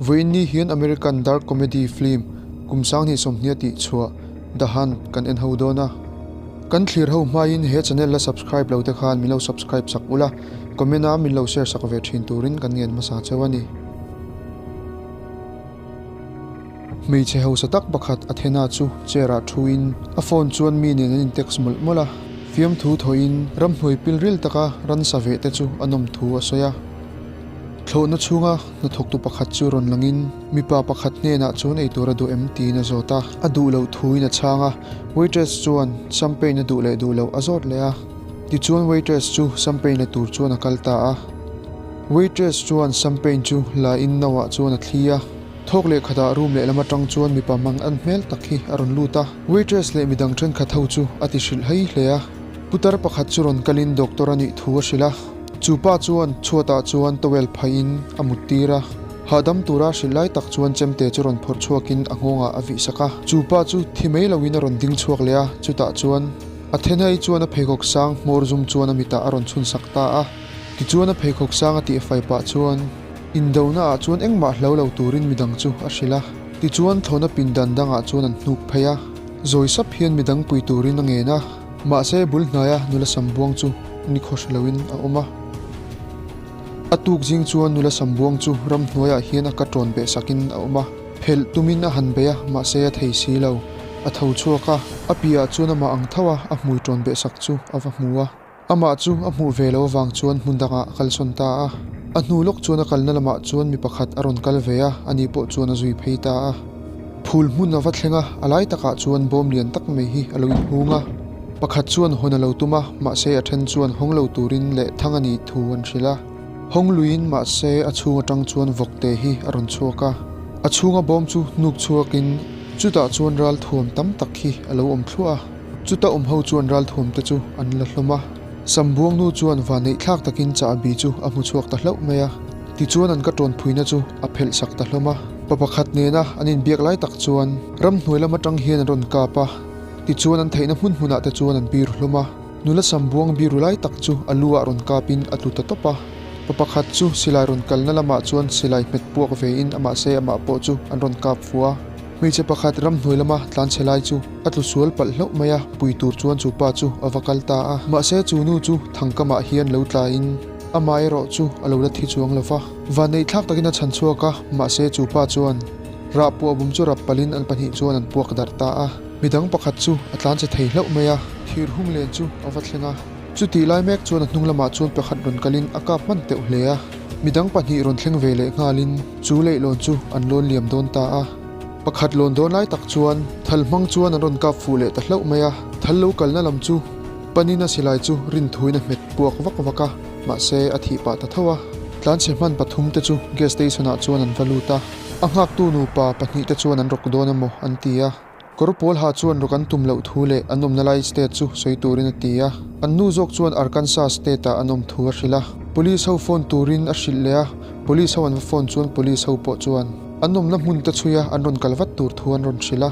Vawiin ni hian American dark comedy film kum 2020 a tih chhuah The Hunt kan en ho dawn a. Kan thlir ho hmain he channel la subscribe lo te khan min lo subscribe sak ula, comment a min lo share sak ve thin turin kan ngen hmasa cheu a ni. Hmeichhe hausa tak pakhat Athena chu chair ah thu in a phone chuan mi nen an in text mawlh mawlh a, fiamthu thawhin ramhnuai pilril taka ransa veh te chu a nawm thu a sawi a. Thlawhna chhunga hnathawktu pakhat chu rawn langin mipa pakhat hnenah chuan eitur a duh em tiin a zawt a, a duh loh thuin a chhang a, waitress chuan champagne a duh leh duh loh a zawt leh a, tichuan waitress chu champagne la tur chuan a kal ta a. Waitress chuan champagne chu la in no ah chuan a thli a, thawk leh khatah room lehlam atang chuan mipa mang an hmel tak hi a rawn lut a, waitress leh midang thenkhat ho chu a ti hrilh hei hle a. Putar pakhat chu rawn kalin doctor a nih thu a hrilh a, chu pa chuan chhuatah chuan towel phaihin a mut tir a, hahdam tura hrilh lai tak chuan chemte chu rawn phawrh chhuakin a nghawngah a vih sak a, chu pa chu thi mai loin a rawn ding chhuak leh a, chutah chuan Athenai chuan a pheikhawk sang hmawr zum chuan a mitah a rawn chhun sak ta a, tichuan a pheikhawk sang a tihfai pah chuan indona ah chuan engmah hlo lo turin midang chu a hrilh a, tichuan thlawhna pindan dangah chuan an hnuk phei a. Zawi sap hian midang pui turin a ngen a, mahse bul hnaia nula sambuang chu ni khawhri loin a awm a. A tuk zing chuan nula sambuang chu ramhnuaiah hian a ka tawn beh sakin a awm a, phelh tumin a han bei a, mahse a thei si lo. A tho chhuak a, a piahah chuan amah ang tho a, a hmui tawn beh sak chu a va hmu a. Amah chu a hmuh ve loh avang chuan hmun dangah a kalsawn ta a. A hnu lawk chuan a kalna lamah chuan mi pakhat a rawn kal ve a, ani pawh chuan a zui phei ta a. Phul hmun a va thleng a, a lai takah chuan bawm lian tak mai hi a lo inhung a. Pakhat chuan hawn a lo tum a, mahse a then chuan hawng lo turin leh thang a nih thu an hrilh a. Hawng luiin mahse a chhung atang chuan vawkte hi a rawn chhuak a. A chhunga bawm chu hnuk chhuakin chutah chuan ral thuam tam tak hi a lo awm thluah a. Chuta awm ho chuan ralthuam te chu an la hlawm a, Sambuang nu chuan vanneih thlak takin chahbi chu a hmu chhuak ta hlauh mai a, tichuan an ka tawn phuina chu a phelh sak ta hlawm a. Pa pakhat nena an inbiak lai tak chuan ramhnuai lam atang hian an rawn kap a, tichuan an theihna hmun hmunah te chuan an biru hlawm a. Nula Sambuang biru lai tak chu a lu ah rawn kapin a tlu ta tawp a. Pa pakhat chu silai rawn kalna lamah chuan silai hmet puak vein amahse amah pawh chu an rawn kap fuh a. Hmeichhe pakhat ramhnuai lama tlanchhe lai chu a tlu sual palh hlauh mai a, pui tur chuan chu pa chu a va kal ta a. Mahse chu nu chu thangkamah hian lo tlaiin amah erawh chu a lo la thi chuang lo va. Vanneih thlak takin a chhan chhuak a, mahse chu pa chuan rah puah bum chu rap palhin an pahnih chuan an puak darh ta a. Midang pakhat chu a tlanchhe thei hlauh mai a, thir hung len chu a va thleng a. Chutih lai mek chuan a hnung lamah chuan pakhat rawn kalin a kap hman teuh hle a. Midang pahnih rawn thleng ve leh nghalin chu leihlawn chu an lawn liam dawn ta a. Pakhat lawn dawn lai tak chuan thal hmang chuan an rawn kap fuh leh ta hlauh mai a. Thal lo kalna lam chu panin a silai chu rinthuin a hmet puak vak vak a, mahse a thih pah ta tho a. Tlanchhe hman pathum te chu gas station ah chuan an va lut a. A nghaktu nupa pahnih te chuan an rawk dawn emaw an ti a. Kawr pawl ha chuan rawk an tum loh thu leh an awmna lai state chu sawi turin a ti a. An nu zawk chuan Arkansas state ah an awm thu a hrilh a. Police ho phone turin a hrilh leh a, police ho an va phone chuan police ho pawh chuan an awmna hmun te chhui a an rawn kal vat tur thu an rawn hrilh a.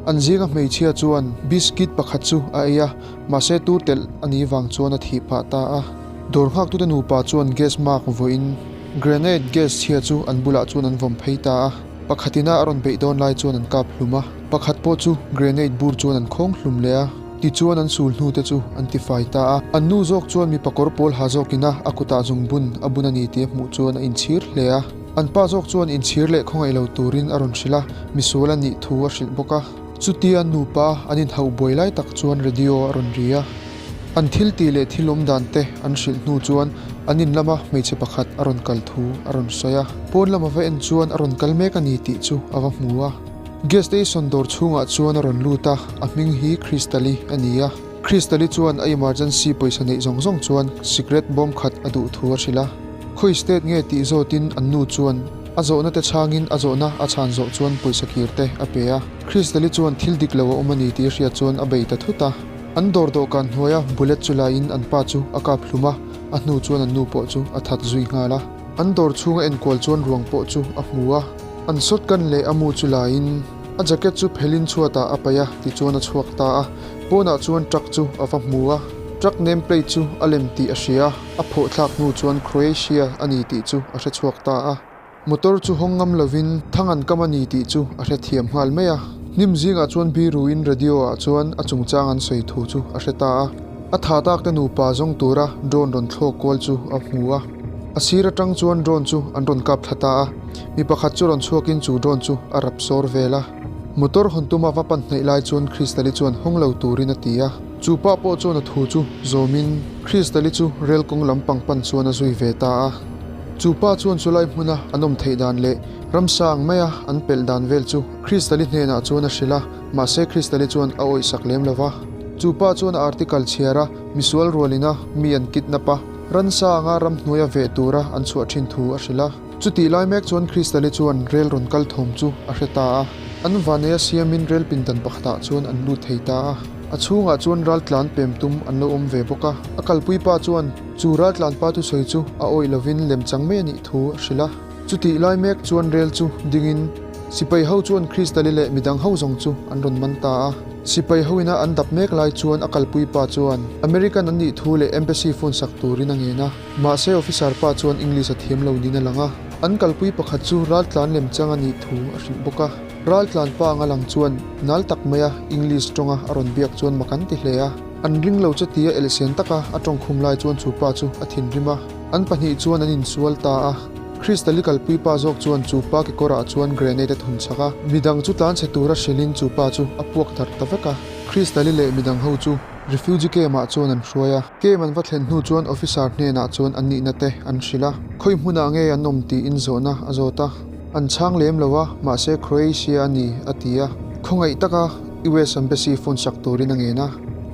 An zinga hmeichhia chuan biscuit pakhat chu a ei a, mahse tur telh a nih vang chuan a thih phah ta a. Dawr nghaktute nupa chuan gas mark vawiin grenade gas chhia chu an bulah chuan an vawm phei ta a. Pakhatina a rawn beih dawn lai chuan an kap hlum a, pakhat pawh chu grenade bur chuan an khawng hlum leh a, tichuan an sul hnu te chu an tifai ta a. An nu zawk chuan mipa kawr pawl ha zawkina a kutah zungbun a bun a ni tih a hmuh chuan a inchhir hle a. An pa zawk chuan inchhir leh khawngaih lo turin a rawn hrilh a, misual a nih thu a hrilh bawk a. Chutia an nupa an inhauh buai lai tak chuan radio a rawn ri a. An thil tih leh thil awm dan te an hrilh hnu chuan an in lama hmeichhe pakhat a rawn kal thu a rawn sawi a. Pawn lama va en chuan a rawn kal mek a ni tih chu a va hmu a. Gas station dawr chhungah chuan a rawn lut a, a hming hi Crystal-i a ni a. Crystal-i chuan a emergency pawisa neih zawng zawng chuan cigarette bawm khat a duh thu a hrilh a. Khawi state nge tih zawtin an nu chuan a zawhna te chhangin a zawhna a chhan zawh chuan pawisa kir te a pe a. Crystal-i chuan thil dik lo a awm a ni tih a hriat chuan a bei ta thut a. An dawr dawhkan hnuaia bullet chu laiin an pa chu a kap hlum a, a hnu chuan an nu pawh chu a that zui nghal a. An dawr chhunga enkual chuan ruang pawh chu a hmu a, an shotgun leh a mu chu laiin a jacket chu phelin chhuatah a paih a, tichuan a chhuak ta a. Pawnah chuan truck chu a va hmu a, truck name plate chu a lem tih a hria a, a phawh thlak hnu chuan Croatia a ni tih chu a hre chhuak ta a. Motor chu hawng ngam lovin thang an kam a ni tih chu a hrethiam nghal mai a. Hnim zingah chuan biruin radio ah chuan a chungchang an sawi thu chu a hre ta a. A tha tak te nupa zawng tura drone rawn thlawk kual chu a hmu a. A sir atang chuan drone chu an rawn kap thla ta a. Mi pakhat chu rawn chhuakin chu drone chu a rap sawr vel a. Motor hawn tuma va pan hnaih lai chuan Crystal-i chuan hawng lo turin a ti a. Chu pa pawh chuan a thu chu zawmin Crystal-i chu rel kawng lampang pan chuan a zui ve ta a. Chu pa chuan chulai hmuna an awm theih dan leh ramsa ang maia an pelh dan vel chu Crystal-i hnenah chuan a hrilh a, mahse Crystal-i chuan a awihsak lem lo va. Chu pa chuan a article chhiar a, misual rualina mi an kidnap a, ransa anga ramhnuaia veh tura an chhuah thin thu a hrilh a. Chutih lai mek chuan Crystal-i chuan rel rawn kal thawm chu a hre ta a, an vaneia siamin rel pindan pakhatah chuan an lut thei ta a. A chhungah chuan raltlan pem tum an lo awm ve bawk a, a kalpui pa chuan chu raltlan pa thusawi chu a awih lovin lemchang mai a nih thu a hrilh a. Chutih lai mek chuan rel chu dingin sipai ho chuan Crystal-i leh midang ho zawng chu an rawn man ta a. Sipai ho ina an dap mek lai chuan a kalpui pa chuan American an nih thu leh embassy phone sak turin a ngen a. Mahse officer pa chuan English a thiam lo niin a lang a, an kalpui pakhat chu raltlan lemchang a nih thu a hrilh bawk a. Raltlan pa anga lang chuan nal tak maia English tawnga a rawn biak chuan mak an ti hle a. An ring lo che tia elhsen taka a tawngkhum lai chuan chu pa chu a thinrim a, an pahnih chuan an insual ta a. Crystal-i kalpui pa zawk chuan chu pa kekawrah chuan grenade a thun chak a, midang chu tlanchhe tura hrilhin chu pa chu a puak darh ta vek a. Crystal-i leh midang ho chu Refugee camp-ah chuan an hruai a. Camp an va thlen hnu chuan officer hnenah chuan an nihna te an hrilh a, khawi hmunah nge an awm tiin zawhna a zawt a. An chhang lem lo a, mahse Croatia a ni, a ti a. Khawngaih taka US Embassy phone sak turin a ngen a.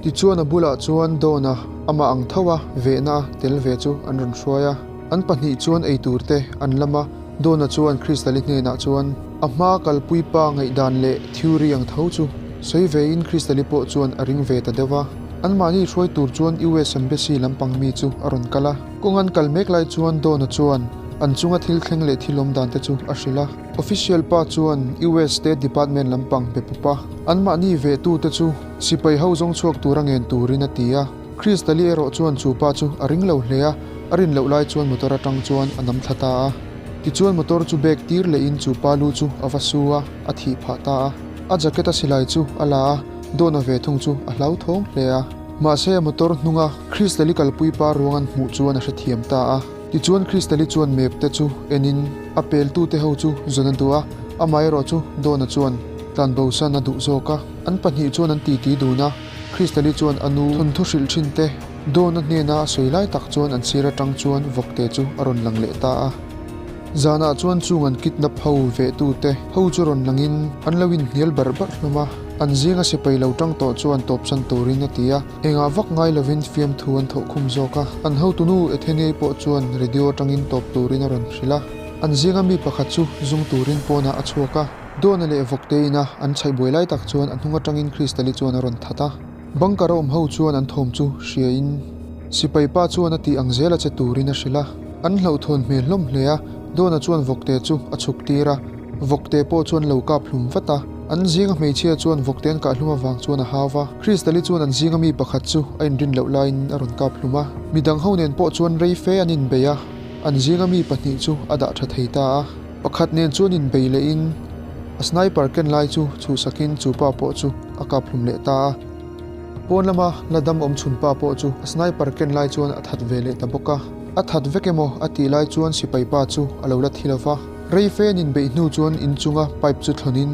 Tichuan a bulah chuan Dawn-a amah ang tho a vehna tel ve chu an rawn hruai a. An pahnih chuan eitur te an lam a, Dawn-a chuan Crystal-i hnenah chuan a hma kalpui pa ngaihdan leh theory ang tho chu sawi vein Crystal-i pawh chuan a ring ve ta deuh a. Anmahni hruai tur chuan US Embassy lampang mi chu a rawn kal a. Kawng an kal mek lai chuan Dawn-a chuan an chunga thil thleng leh thil awm dan te chu a hrilh a. Official pa chuan US State Department lampang be pawp a, anmahni vehtu te chu sipai ho zawng chhuak tura ngen turin a ti a. Crystal-i erawh chuan chu pa chu a ring lo hle a, a rin loh lai chuan motor atang chuan a nam thla ta a. Tichuan motor chu bag tir lehin chu pa lu chu a va su a, a thih phah ta a. A jacket a silai chu a la a, Dawna ve thung chu a hlauthawng hle a. Mahse a motor hnunga Crystal-i kalpui pa ruang an hmuh chuan a hrethiam ta a. Tichuan Crystal-i chuan map te chu enin a peltute ho chu zawn a duh a, amaherawh chu Dawna chuan tlanbosan a duh zawk a. An pahnih chuan an titi dun a. Crystal-i chuan a nu thawnthu hrilh thin te Dawn-a hnena a sawi lai tak chuan an sir atang chuan vawkte chu a rawn lang leh ta a. Zanah chuan chung an kidnap ho vehtu te ho chu rawn langin an lo inhnial barh barh hlawm a, an zinga sipai lo tang tawh chuan tawpsan turin a ti a, engah vak ngai lovin fiamthu an thawh khum zawk a. An hotunu Ethene-i pawh chuan radio atangin tawp turin a rawn hrilh a, an zinga mi pakhat chu zung turin pawnah a chhuak a. Dawna leh vawkte ina an chhaih buai lai tak chuan a hnung atangin Crystal-i chuan a rawn that a. Bunker a awm ho chuan an thawm chu hriain sipai pa chuan a tih ang zel a che turin a hrilh a. An hlauhthawn hmel hlawm hle a, Dawna chuan vawkte chu a chhuk tir a, vawkte pawh chuan lo kap hlum vat a. An zinga hmeichhia chuan vawkte an kah hlum avang chuan a hau va. Crystal-i chuan an zinga mi pakhat chu a inrin loh laiin a rawn kap hlum a. Midang ho nen pawh chuan rei fe an inbei a, an zinga mi pahnih chu a dah tha thei ta a. Pakhat nen chuan inbei lehin a sniper ken lai chu chhuhsakin chu pa pawh chu a kap hlum leh ta a. Pawn lama la dam awm chhun pa pawh chu a sniper ken lai chuan a that ve leh ta bawk a. A that vek emaw a tih lai chuan sipai pa chu a lo la thi lo va. Rei fe an inbeih hnu chuan inchunga pipe chu thlawnin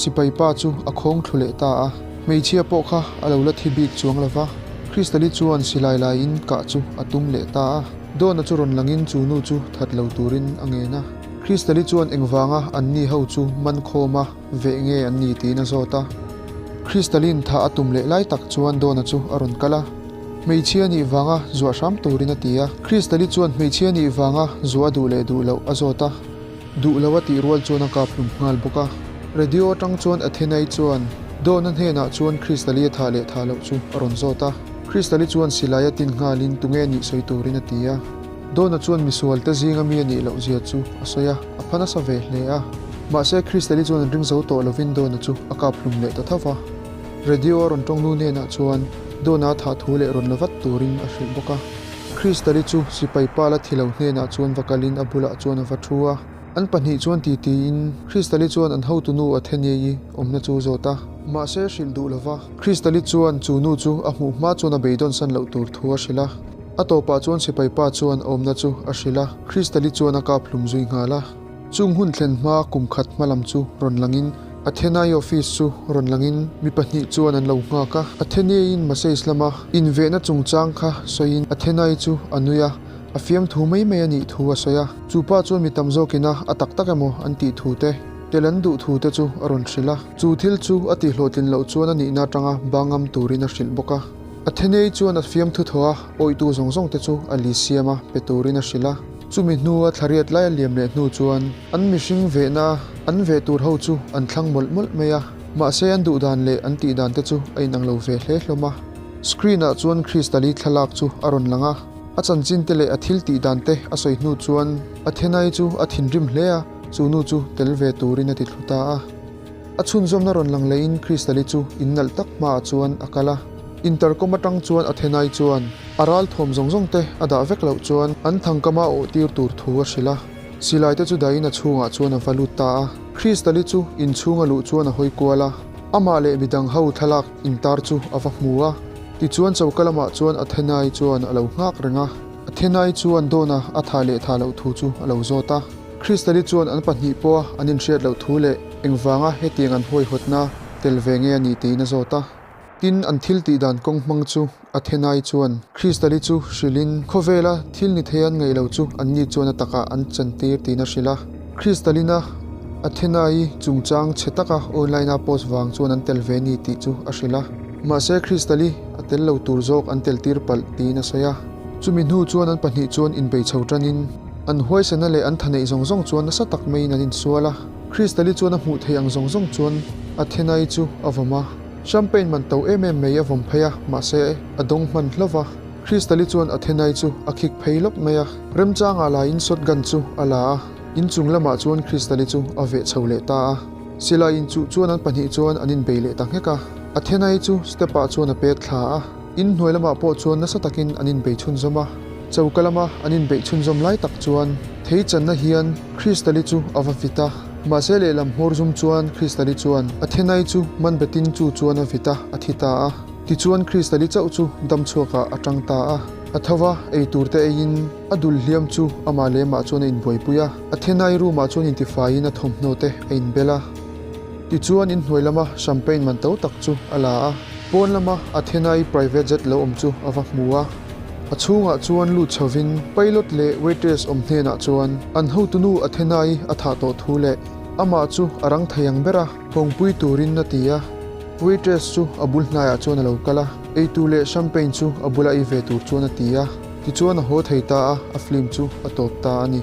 sipai pa chu a khawng thlu leh ta a. Hmeichhia pawh kha a lo la thi bik chuang lo va. Crystal-i chuan silai laiin kah chu a tum leh ta a. Dawna chu rawn langin chu nu chu that lo turin a ngen a. Crystal-i chuan engvanga anni ho chu man khawma veh nge an ni tiin a zawt a. Crystal-i'n thah a tum leh lai tak chuan Dawna chu a rawn kal a. Hmeichhia nih vanga zuah hram turin a ti a. Crystal-i chuan hmeichhia nih vanga zuah a duh leh duh loh a zawt a. Duh lo a tih rual chuan a kap hlum nghal bawk a. Radio atang chuan Athena-i chuan Dawna hnenah chuan Crystal-i a thah leh thah loh chu a rawn zawt a. Crystal-i chuan silai a tin nghalin tunge nih sawi turin a ti a. Dawna chuan misual te zinga mi a nih loh zia chu a sawi a, a pha nasa ve hle a. Mahse Crystal-i chuan an ring zo tawh lovin Dawna chu a kap hlum leh ta tho va. Radio a rawn tawng nu hnenah chuan Dawna a thah thu leh rawn la vat turin a hrilh bawk a. Crystal-i chu sipai pa la thi lo hnenah chuan va kalin a bulah chuan a va thu a. An pahnih chuan titiin Crystal-i chuan an hotunu Athenia'i awmna chu zawt a. Mahse hrilh duh lova, Crystal-i chuan chu nu chu a hmuh hma chuan a beidawn san loh tur thu a hrilh a. A tawpah chuan sipai pa chuan a awmna chu a hrilh a, Crystal-i chuan a kap hlum zui nghal a. Chung hun thlen hma kum khat hma lam chu rawn langin Athenia'i office chu rawn langin mi pahnih chuan an lo nghak a. Athenia'i'n message lama invehna chungchang kha sawiin Athenia'i chu a nui a. A fiamthu mai mai a nih thu a sawi a, chu pa chuan mi tam zawkin a a tak tak emaw an tih thu te, tel an duh thu te chu a rawn hrilh a. Chu thil chu a tihhlawhtlin loh chuan a nihna atanga bangam turin a hrilh bawk a. Athenei chuan a fiamthu thaw a, awitu zawng zawng te chu a li siam a, pe turin a hrilh a. Chumi hnua thlariat lai a liam leh hnu chuan an mihring vehna an veh tur ho chu an thlang mawlh mawlh mai a, mahse an duh dan leh an tih dan te chu a inang lo ve hle hlawm a. Screen ah chuan Crystal-i thlalak chu a rawn lang a. A chanchin te leh a thil tih dan te a sawi hnu chuan Athenai chu a thinrim hle a, chu nu chu tel ve turin a ti thlu ta a. A chhunzawmna rawn lang lehin Crystal-i chu in nalh tak hmaah chuan a kal a. Intercom atang chuan Athenai chuan a ral thawm zawng zawng te a dah vek loh chuan an thangkama awh tir tur thu a hrilh a. Silai te chu dahin a chhungah chuan a va lut ta a. Crystal-i chu inchhung a luh chuan a hawi kual a, amah leh midang ho thlalak intar chu a va hmu a. Tichuan choka lamah chuan Athenai chuan a lo nghak reng a, Athenai chuan Dawna a thah leh thah loh thu chu a lo zawt a. Kristali chuan an pahnih pawha an inhriat loh thu leh engvanga hetiang an huaihawtna tel ve nge a nih tiin a zawt a. Tin, an thil tih dan kawng hmang chu Athenai chuan Kristali chu hrilhin khawvela thil ni thei an ngaih lo chu anni chuan a takah an chantir tiin a hrilh a. Kristalina Athenai chungchang chhe taka online-a post vang chuan an tel ve ni tih chu a hrilh a. Mahse Kristali a tel lo tur zawk an tel tir palh tiin a sawi a. Chumi hnu chuan an pahnih chuan inbei chho tanin an huaisana leh an thaneih zawng zawng chuan nasa tak maiin an insual a. Kristali chuan a hmuh theih ang zawng zawng chuan Athenai chu a vawm a. Champagne man to em em mai a vawm phei a, mahse a dawng hman hlauh va. Kristali chuan Athenai chu a khik phei lawp mai a. Remchangah laiin shotgun chu a la a. Inchung lamah chuan Kristali chu a veh chho leh ta a. Silai inchuh chuan an pahnih chuan an inbei leh ta nghek a. Athenai chu step ah chuan a pek thla a. In hnuai lamah pawh chuan nasa takin an inbei chhunzawm a. Choka lama an inbeih chhunzawm lai tak chuan thei channa hian Kristali chu a va vit a. Mahse lehlam hmawr zum chuan Kristali chuan Athenai chu man betin chu chuan a vit a, a thi ta a. Tichuan Kristali chauh chu dam chhuakah a tang ta a. A tho va, eitur te eiin a dul hliam chu amah leh amah chuan a inbuaipui a, Athenai room ah chuan intifaiin a thawmhnaw te a inbel a. Tichuan inhnuai lama champagne man to tak chu a la a, pawn lama Athenai private jet lo awm chu a va hmu a. A chhungah chuan lut chhovin pilot leh waitress awm hnenah chuan an hotunu Athenai a thah tawh thu leh amah chu a rang thei ang ber a, hawngpui turin a ti a. Waitress chu a bul hnaiah chuan a lo kal a, eitur leh champagne chu a bula ei ve tur chuan a ti a. Tichuan a haw thei ta a, a film chu a tawp ta a ni.